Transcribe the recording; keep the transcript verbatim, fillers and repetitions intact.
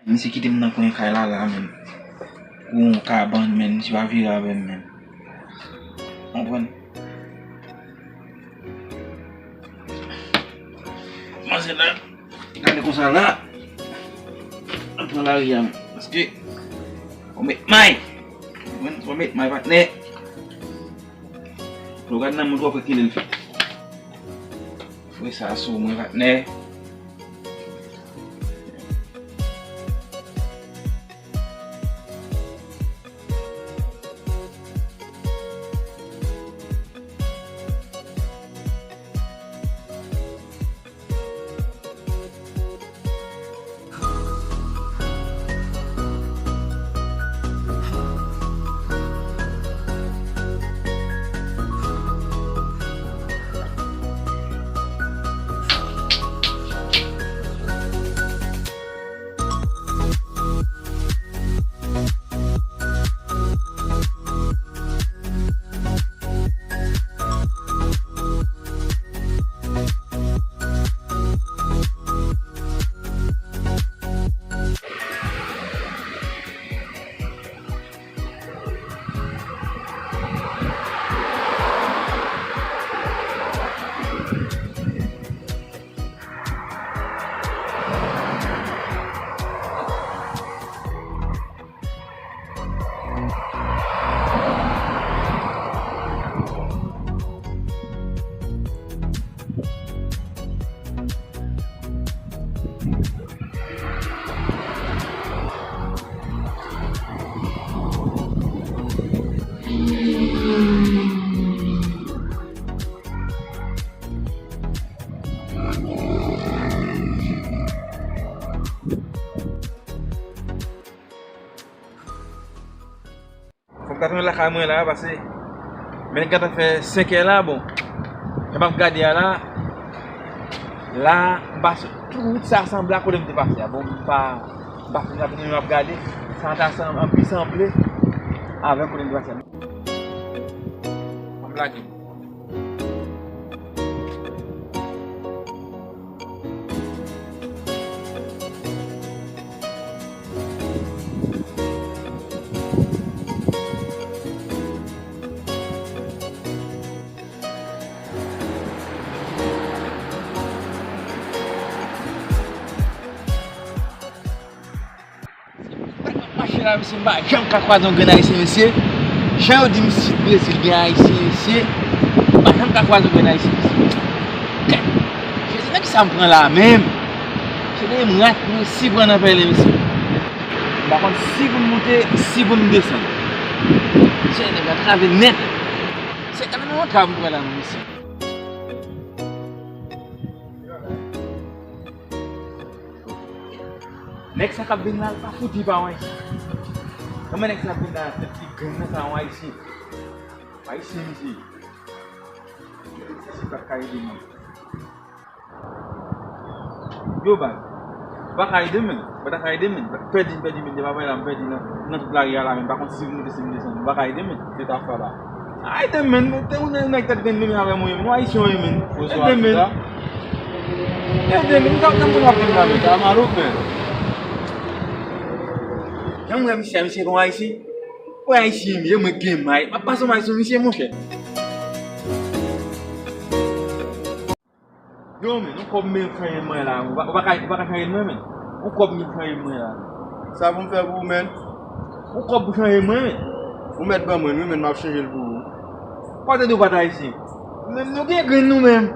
Misye kite m nan kwen kay la la, menm. Kou yon kabann, menm, misye pa vire avè m, menm. Konprann? Manzè la, gade konsa la. An pran lari a, paske fò met may. Konprann? Fò met may, patnè. Lè w gade nan moun, w ap wè kilè l fèt. Fè sa sou mwen, patnè. Fò m ta tounen lakay mwen la, paske men gentan fè senk è la, bon. Jan m ap gade a la, la, m pase tout wout sa sanble a kote m te pase a. Bon, m pa, m pa fin gade, men m ap gade, sa ta sanble, anpil sanble avèk kote m te pase a. Ann lage. Mache la, mesye, m pa janm ka kwaze yon grenn ayisyen, mesye. Jan yo di m isit Brezil gen ayisyen, mesye, m pa janm ka kwaze yon grenn ayisyen, mesye. Kèt! Jezi, nan kisa m pran la menm? Se dèyè m rat, mesye, pran nan pèlen, mesye. M pa konn si pou m moute, si pou m desann. Mesye, nèg la kraze nèt. Se kanmenm yon antrav m pran la, mesye. Nèg sa k ap vin la, l pa fouti pa yon ayisyen. Kòman nèg sa ap vin la, tèt li grenn nan, sa yon ayisyen. Ayisyen, misye. Misye pa ka ede mwen. Yo, baz. Ou pa ka ede m, menn. Ou pa ta ka ede m, menn. Pèdi m, pèdi m, menn. Depi apre la, m pèdi nan, nan tout lari a la, menn. M pa konn si m moute, si m desann. Ou pa ka ede m, menn. Se ta fè la. Ay, de menn, te ou nan nèg tèt grenn menm avè mwen, menn, ou ayisyen, ou ye, menn. Bonsoir, ede menn. Ede menn, sa, sa moun ap di m la, menn. Sa mal ou fè? Jan m wè misye, misye kon ayisyen. Ou ayisyen, m ye, mwen gen may. M ap pase yon may sou misye, monchè. Yo, men, yon kòb men chanje mwen la. Ou pa, ou pa ka, ou pa ka chanje mwen, men. Yon kòb men chanje mwen la. Sa pou m fè pou ou, men? Yon kòb pou chanje mwen, men. Ou mèt ban mwen, wi, men m ap chanje l pou ou. Kote nou pa t ayisyen? Men nou gen grenn nou menm.